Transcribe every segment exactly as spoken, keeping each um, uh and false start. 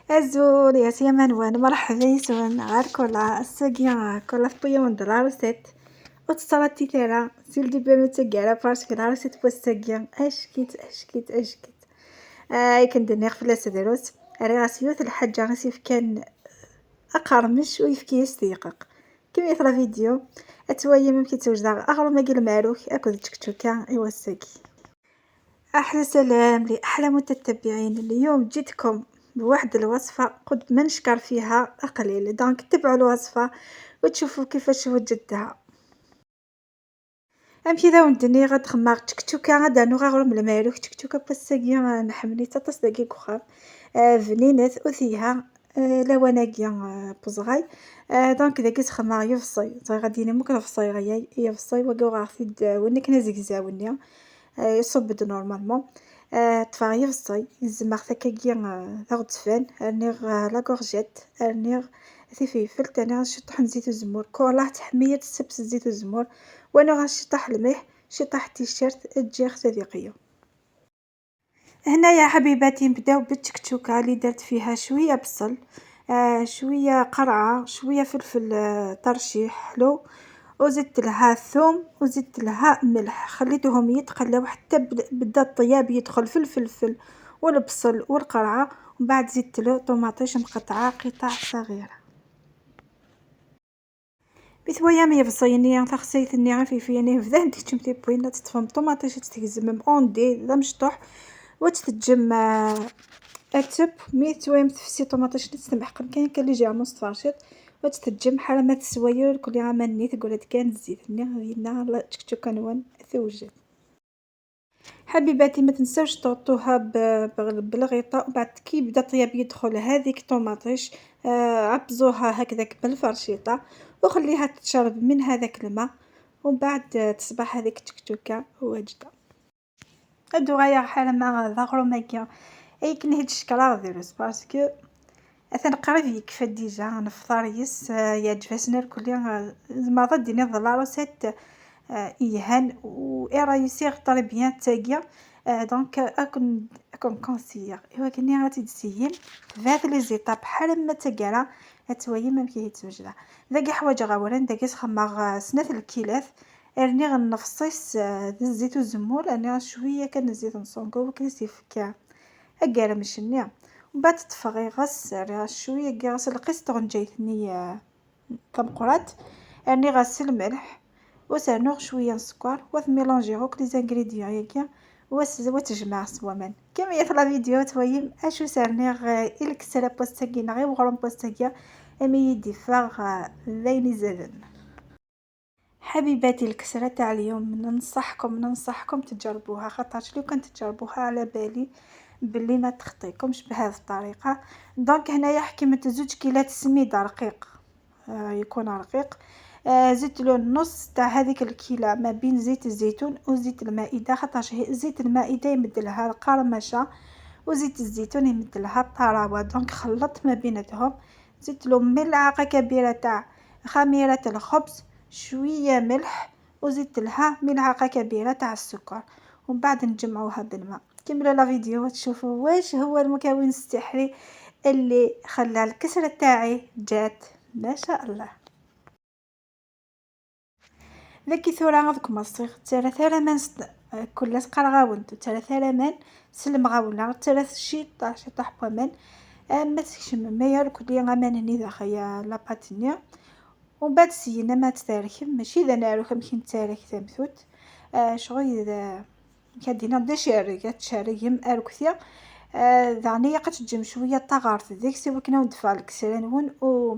Azul, ya s yamanwan, merḥba yis-wen ɣer Kola. Ass-agi, Kola tewwi-yawen-d la recette. Ur tettṛatit ara, si le début ma d taggara, parce que la recette n wass-agi, ack-itt, ack-itt, ack-itt. Ah, akken d-nniɣ fell-as drus, rriɣ-as yiwet n lḥaǧa i s-yefkan aqermec u yefka-yas tiyqeq. Kemmlet la vidéo, ad twayem amek i d-wejdeɣ aɣrum-agi n lmeruk akked tčekčuka i wass-agi. أحلى سلام لأحلى متتبعين. اليوم جيتكم بواحد الوصفة قد ما نشكر فيها قليل، donc تبعوا الوصفة وتشوفوا كيفاش وجدتها. Amek i d awen-d-nniɣ, ad xemmeɣ tčekčuka, ad rnuɣ aɣrum n lmeruk. Tčekčuka n wass-agi, ah, nḥemmel-itt aṭas dagi deg uxxam. Ah, bninet u telha, ah, lawan-agi, ah, n uzɣay. Ah, donc dagi sxemmeɣ yebṣi. Ẓriɣ ad d-tinim akk lebṣi, ay, yebṣi, wagi uɣeɣ-t-id, ah, win akken azegzaw-nni. Ah, iṣubb-d normalement. Ah, ṭṭfeɣ yebṣi, gezmeɣ-t akkagi, ah, d aɣezzfan, rniɣ, ah, la courgette, rniɣ tifeyfelt, rniɣ ciṭṭaḥ n zzit uzemmur. Kola tḥemmel ad tessebs zzit uzemmur. Wa nuɣ ciṭṭaḥ lmilḥ, ciṭṭaḥ ticcert, ǧǧiɣ-t ad yeqyu. هنايا حبيباتي نبداو بالتشكشوكة اللي درت فيها شوية بصل، آه، شوية قرعة، شوية فلفل، آه، ترشي حلو، وزدت لها الثوم وزدت لها ملح، خليتهم يتقلاو حتى بد-، بدا الطياب يدخل في الفلفل والبصل والقرعة، ومن بعد زدت له طوماطيش مقطعة قطع صغيرة. Bitwayam yebṣi-nni, taxsayt-nni, afeyyef-nni, bdan tekcem tiwwin, ad teṭṭfem ṭumaṭic, ad tt-tgezmem ondi d amecṭuḥ, u ad tt-teǧǧem, ah, ad tebb. Mi twayam tefsi ṭumaṭic-nni, ad tt-temḥeqem kan akka légèrement s tferciṭ, u ad tt-teǧǧem ḥala ma teswa yir kulli aman-nni, teggra-d kan zzit-nni, dinna la tčekčuka-nwen tewjed. حبيباتي، ما تنساوش تغطوها ب-، ب-، بالغطاء، وبعد كي يبدا الطياب يدخل هذيك الطوماطيش، آه، عبزوها هكذاك بالفرشيطة وخليها تشرب من هذاك الماء، ومن بعد، آه، تصبح هذيك التكتوكة واجدة. هادو غايا حالة ما ذاغرو ماكيا. اي كنهي تشكرا ديروس parce que atan qrib yekfa déjà nefṭar yis, ah, yeɛǧeb-asen irkelli, ah, tzemreḍ ad d-tiniḍ d la recette, ah, yelhan u i réussir très bien tagi. Ah, donc, ah, ad ken-, ad ken-conseiller. Iwakken ad tt-id-tessiyim, tebɛet les étapes ḥala ma d taggara, ad twayim amek i yettwejla. Dagi ḥwaǧeɣ awren, dagi sxemmeɣ, ah, snat lkilat, rniɣ nnefṣ-is, ah, d zzit uzemmur, rniɣ cwiya kan n zzit n ṣungu, wakken i s-yefka agermec-nni. Mbeɛd ṭṭfeɣ iɣes, rriɣ cwiya n yiɣes, lqis n tɣenǧayt-nni, ah, tameqqrant, rniɣ-as lmelḥ, u s-rnuɣ cwiya n sskeṛ, u ad mélangiɣ akk les ingrédients-agi, u as-, u ad t-jemɛeɣ s waman. Kemmlet la vidéo, twayim acu s-rniɣ, ah, i lkesra n wass-agi neɣ i weɣrum n wass-agi, imi i d-iffeɣ, ah, d ayen izaden. حبيباتي، الكسرة تاع اليوم ننصحكم، ننصحكم تجربوها، خاطرش لو كان تجربوها على بالي بلي ما تخطيكمش بهذه الطريقة. Donc هنايا حكمت زوج كيلات سميد رقيق، آه، يكون رقيق. آه، زدت له النص تاع هذيك الكيلة ما بين زيت الزيتون وزيت المائدة، خاطرش هي زيت المائدة يمد لها القرمشة، وزيت الزيتون يمد لها الطراوة. Donc خلطت ما بيناتهم، زدت له ملعقة كبيرة تاع خميرة الخبز، شوية ملح، وزدت لها ملعقة كبيرة تاع السكر، ومن بعد نجمعوها بالماء. كملوا la vidéo وتشوفوا واش هو المكون السحري اللي خلى الكسرة تاعي جات ما شاء الله. لكي ثورة غادكم الصيغ ترى ثلامان ست-، كل سقر غاونت ترى ثلامان سلم غاولا ترى شيطة شيطة حوامان. أما تكشم ما يركض لي غامان هني داخل يا لاباتنيا. ومن بعد سينا ما تتاركم، ماشي إذا نعرف أمشي نتارك ثمثوت. آه، شغل إذا كدينا بدا شارك، تشارك يم أركثيا. آه، دعني قد تجم شوية طاغرت ديك سي وكنا وندفع الكسران ون و،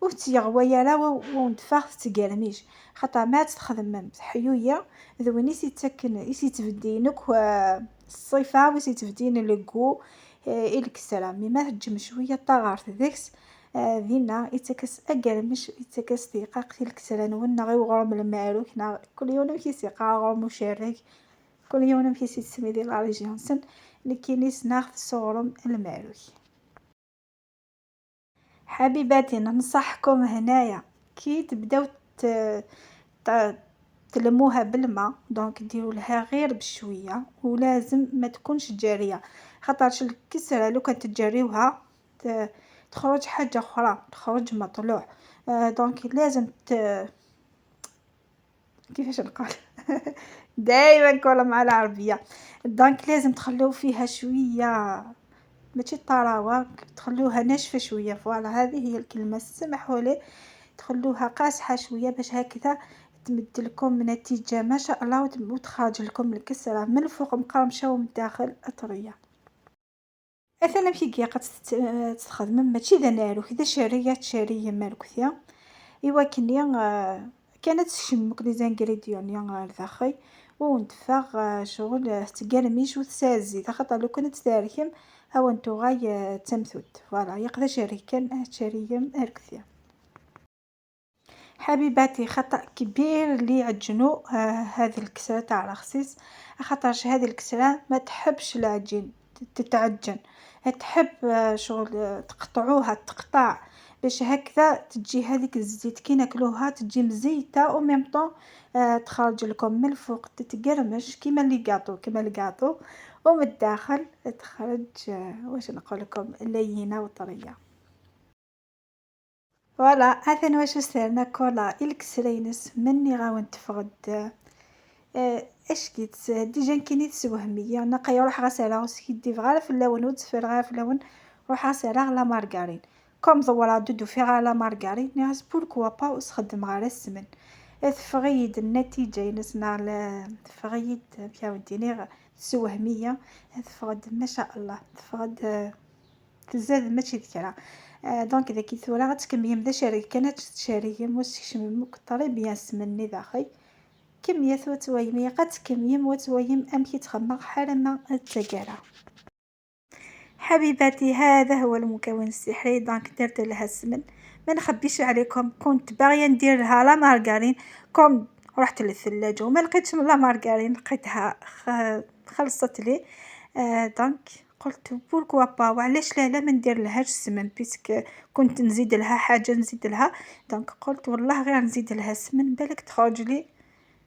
وتيغ ويالا و، وندفع تقرميش. خاطر ما تخدم حيوية، ذوين يسيتكن، يسيتبدينك و الصيفة ويسيتبدين لقو، آه، الكسرة. مي ما تجم شوية طاغرت ديكس، آه، دينا يتكس أقرمش، يتكس ثقة قتل الكسرة نون نغي وغرم المعروك، نا كل يوم كي سيقا غرم وشارك، كل يوم كي سيتسمي دي la région سن، لكينيس ناخذ صغرم المعروك. حبيباتي، ننصحكم هنايا كي تبداو ت-، ت-، تلموها بالماء، donc ديروا لها غير بشوية، ولازم ما تكونش جارية، خاطرش الكسرة لو كانت تجريوها ت-، تخرج حاجة أخرى، تخرج مطلوع. آه، donc لازم ت-، كيفاش نقول؟ دايمًا نقولها مع العربية. Donc لازم تخلو فيها شوية، ماشي طراوة، تخلوها ناشفة شوية. Voilà، هذه هي الكلمة، سمحولي، تخلوها قاصحة شوية باش هكذا تمدلكم نتيجة ما شاء الله، وت-، وتخرجلكم الكسرة من الفوق مقرمشة ومن الداخل طرية. أثناء كي قاعد تت-، تخدمم، ماشي ذا نارو كذا شارية، تشارية ماركوثيا. إوا كني، آه، كانت تكشم مك les ingrédients ني غير داخل، وندفع، آه، شغل، آه، تقرميش وتسازي، خاطر لو كانت تاركم، هاو انتو غاي، آه، تمثوت. Voilà، يقدر شاري كان، آه، تشارية ماركوثيا. حبيباتي، خطأ كبير اللي يعجنوا، آه، هذه الكسرة تاع الرخسيس، خاطرش هذه الكسرة ما تحبش العجين تتعجن، تحب، آه، شغل، آه، تقطعوها، تقطع باش هكذا تجي هذيك الزيت كي ناكلوها تجي مزيتة، و même temps، آه، تخرج لكم من الفوق تتقرمش كيما les gâteaux، كيما les gâteaux، ومن الداخل تخرج، آه، واش نقول لكم، لينة وطرية. Voilà، أثن واش سرنا كولا الكسرينس مني غاون تفغد. آه، اش كيت déjà كيني تسوهمية، انا قايا روح غسالة وسكيدي غير في اللون وتسفر غير في اللون، روح غسالة غير la margarine. Comme ضورة دودو في غير la margarine، ناس pourquoi pas وسخدم غير السمن. آه، تفغيد النتيجة ينس نار ل-، تفغيد، يا وديني غ-، تسوهمية. آه، تفغد ما شاء الله، تفغد، آه، تزاد ماشي ذكرى. آه، donc ذاكي ثورة غتكميم ذا شاري كانت تشاري مش مكتري bien سمني داخل. كمية وتويمي قد كميم وتويم أم كي تخمر حالما التجارة. حبيباتي، هذا هو المكون السحري. Donc درت لها السمن، ما نخبيش عليكم، كنت باغية ندير لها la margarine، comme رحت للثلاجة وما لقيتش من la margarine، لقيتها خ-، خلصت لي. آه، donc قلت pourquoi pas، وعلاش لا، لا ما ندير لهاش السمن، parce que كنت نزيد لها حاجة نزيد لها. Donc قلت والله غير نزيد لها السمن، بالك تخرج لي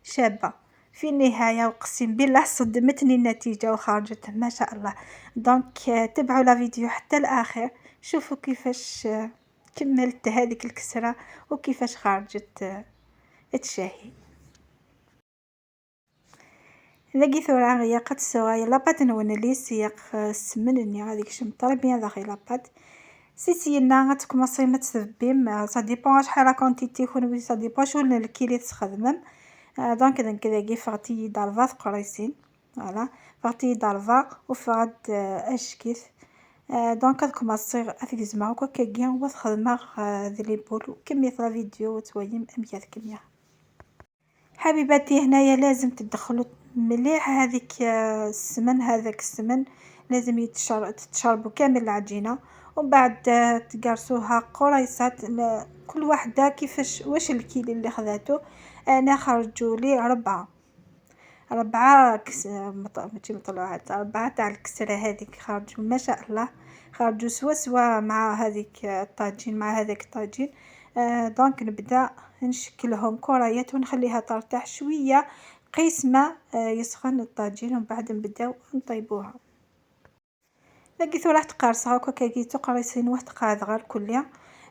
شابة. في النهاية أقسم بالله صدمتني النتيجة وخرجت ما شاء الله. Donc، آه، تبعوا la vidéo حتى الآخر، شوفوا كيفاش، آه، كملت هذيك الكسرة وكيفاش خرجت، آه، تشهي. ذاكي ثورة غيا قد سوغاي لاباط نون لي سياق، آه، السمن ني غادي كشم très bien داخل لاباط. سي سينا غتكمصي ما تسبيم، آه، ça dépend شحال la quantité يكون، oui، ça dépend شو الكيلي تخدمم. آه، donc دنك داكي فغتي دالفا ثقريسين. Voilà، فغتي دالفا وفغد، آه، اشكيث. آه، donc غتكمصي اثيك زعما هكا كاكيا وتخدمها، آه، ذي les boules. وكمية la vidéo وتويم امكيات كمية. حبيباتي، هنايا لازم تدخلوا مليح هذيك، آه، السمن، هذاك السمن لازم يتشر-، تتشربوا كامل العجينة، ومن بعد، آه، تقرصوها قريصات ل-، كل وحدة كيفاش، واش الكيلو اللي خذاتو. انا خرجوا لي ربعة، ربعة كس-، مط-، ماشي مطلوعات، ربعة تاع الكسرة هذيك خرجوا ما شاء الله، خرجوا سوا سوا مع هذيك الطاجين، مع هذاك الطاجين. آه، donc نبدا نشكلهم كريات ونخليها ترتاح شوية، قيس ما، آه، يسخن الطاجين، ومن بعد نبداو نطيبوها. لقيتو راه تقارص هاكا كي تقريصين واحد قاعد غير كليا،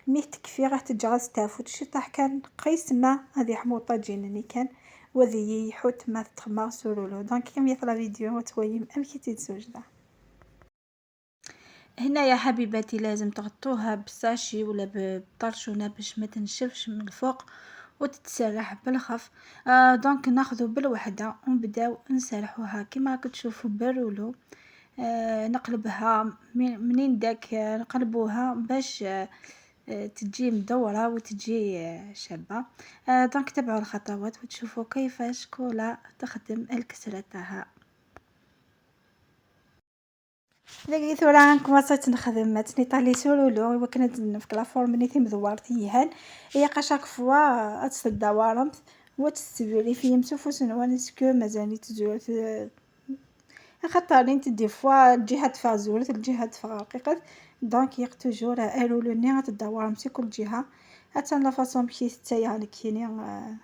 مي تكفي راه تجي غتستافد شي طاح كان قيس ما هذه حموطة تجيني كان، وذي يحوت ما تخمر سورولو. Donc كم يطلع فيديو وتويم أم كي تتزوج ده. هنايا حبيباتي لازم تغطوها بساشي ولا ب-، بطرشونة باش ما تنشفش من الفوق وتتسرح بالخف. آه، donc ناخذو بالوحدة ونبداو نسرحوها كيما راكم تشوفوا بالرولو. آه، نقلبها من-، منين داك، آه، نقلبوها باش، آه، آه، تجي مدورة وتجي، آه، شابة. آه، donc تبعوا الخطوات وتشوفوا كيفاش كولا تخدم الكسرة تاعها. داكي ثورة غنكماصيت نخدم، تنيطالي سورولو، وكنا نفك la forme نيتي مدوار تيهان. هي قا chaque fois اتسد دوارمت وتستبري في يمسو فوسن وان سكو مازالني تزور. خاطر انت des fois الجهة تفا زورت، الجهة تفا رقيقة، donc يق toujours ارولو ني غتدور مسي كل جهة. حتى la façon بكي تايا لكيني، آه،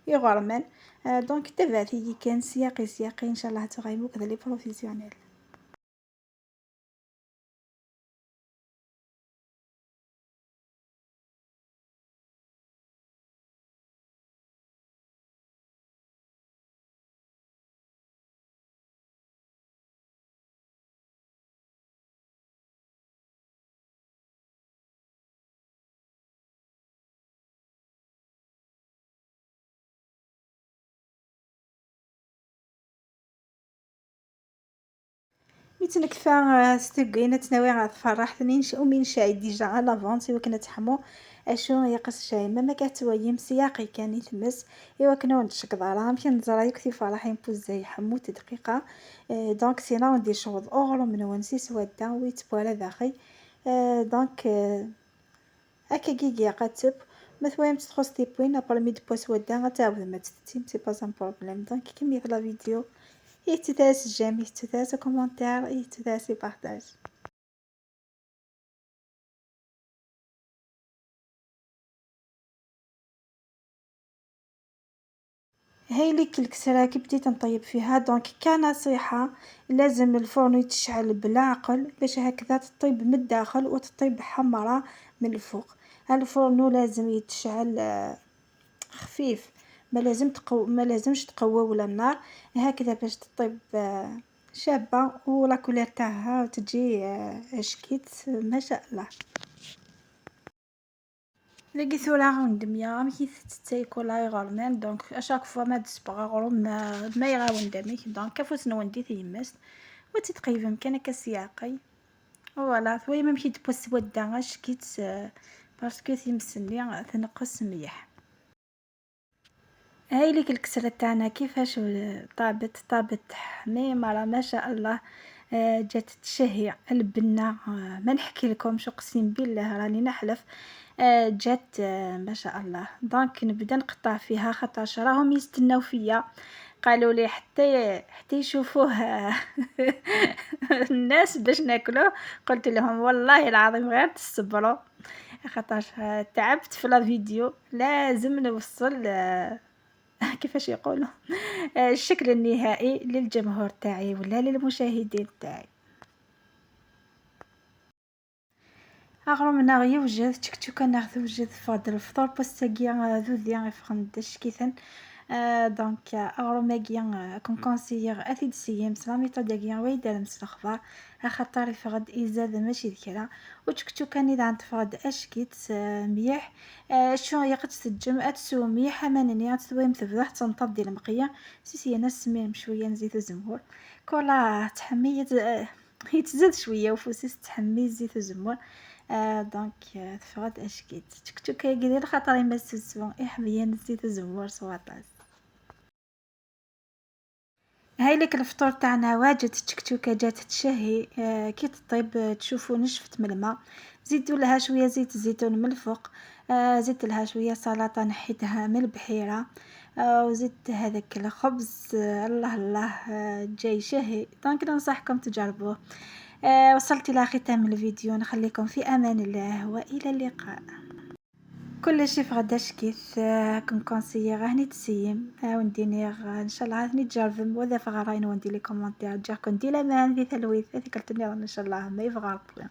يغرمن. آه، donc تبعتي كان سياقي سياقي، ان شاء الله تغيمو كذا les professionnels. Mi tt-nekfa, eh, s tugin, ad tt-nawi ɣer tferraḥt-nni, nec-, umi necɛel déjà à l'avance, i wakken ad teḥmu. Acu yeqqes cay, ma ma ka tettwalim s yaqi kan i tmes, i wakken ur d-tcekkeḍ ara. Amek neẓra yakk tiferraḥin n uzzaw iḥemmu-t dqiqa. Eh, donc, sinon, ad d-yecweḍ uɣrum-nwen si swadda, ur yettewwi ara daxel. Eh, donc, eh, Akka gigi qateb, ma twalam txuṣ tiwwin, après mi d-tewwa swadda, ad tɛawdem ad tt-tettim, c'est pas un problème. Donc, kemmlet la vidéo, yettut-as j'aime, yettut-as commentaire, yettut-as partage. هاي ليك الكسرة كي بديت نطيب فيها. Donc كنصيحة، لازم الفرن يتشعل بالعقل باش هكذا تطيب من الداخل وتطيب حمرة من الفوق. الفرن لازم يتشعل، آه، خفيف، ما لازم تقو-، ما لازمش تقوى ولا النار، هكذا باش تطيب، آه، شابة، و la couleur تاعها تجي، آه، شكيت، ما شاء الله. لقيت ولا عند مية، مشيت تتاي كولا يغرمان، donc à chaque fois ما تسبغ غروم ما، ما يغاون دمك، donc كفوس نوندي في يمست، وتتقيبم كان كسياقي. Voilà، ثوي ما مشيت بوس ودا، اش كيت، آه، parce que تيمسني تنقص مليح. هاي ليك الكسرة تاعنا كيفاش طابت، طابت حميمة، راه ما شاء الله. آه، جات تشهي البنة، آه، ما نحكي لكمش، اقسم بالله راني نحلف. آه، جات، آه، ما شاء الله. Donc نبدا نقطع فيها خاطرش راهم يستناو فيا، قالوا لي حتى، حتى يشوفوه الناس باش ناكلوه. قلت لهم: "والله العظيم غير تصبروا، خاطرش تعبت في la vidéo، لازم نوصل، آه، كيفاش يقولوا، آه، الشكل النهائي للجمهور تاعي ولا للمشاهدين تاعي". أغروم ناغ يوجد، تشكتشوكة ناغ توجد، فغد الفطور بوستاكيا، آه، ذو ذي يفغن دشكيثن. آه، donc، آه، أغروم أكيا، آه، كون كونسيير أثيد سيام سلامي طاداكيا ويدار مس الأخبار. أخطر يفغد إزاد ماشي ذكرى. وتشكتشوكة نيدان تفغد أشكيت، آه، مليح. آه، شو يقد تسجم أتسو مليح، أمانني أتسويم تبدح تنطب ديال المقية. سيسي أنا سميهم شوية نزيت وزمور. كولا تحمي يت-، آه، يتزاد شوية وفوسيس تحمي زيت وزمور. آه، donc، آه، تفغد أشكيت. تشكتشوكة يقدر خاطر يما سوسو. إيه حمية نزيت وزمور سواطاس. هاي ليك الفطور تاعنا واجد، التشكتشوكة جات تشهي، آه، كي تطيب، آه، تشوفوا نشفت من الماء. زيدوا لها شوية زيت الزيتون من الفوق، آه، زدت لها شوية سلطة نحيتها من البحيرة، آه، وزدت هذاك الخبز، آه، الله الله، آه، جاي يشهي. Donc ننصحكم تجربوه. آه، وصلت إلى ختام الفيديو، نخليكم في أمان الله وإلى اللقاء. كلشي في غدا شكيت، آه، كنكونسيي غا هني تسيم، آه، ونديني غا ان شاء الله هني تجربم وذا فغراين وندي لي كومونتير جاكم دي لامان في ثلويث هذيك التنيرة ان شاء الله ما يفغر بوين.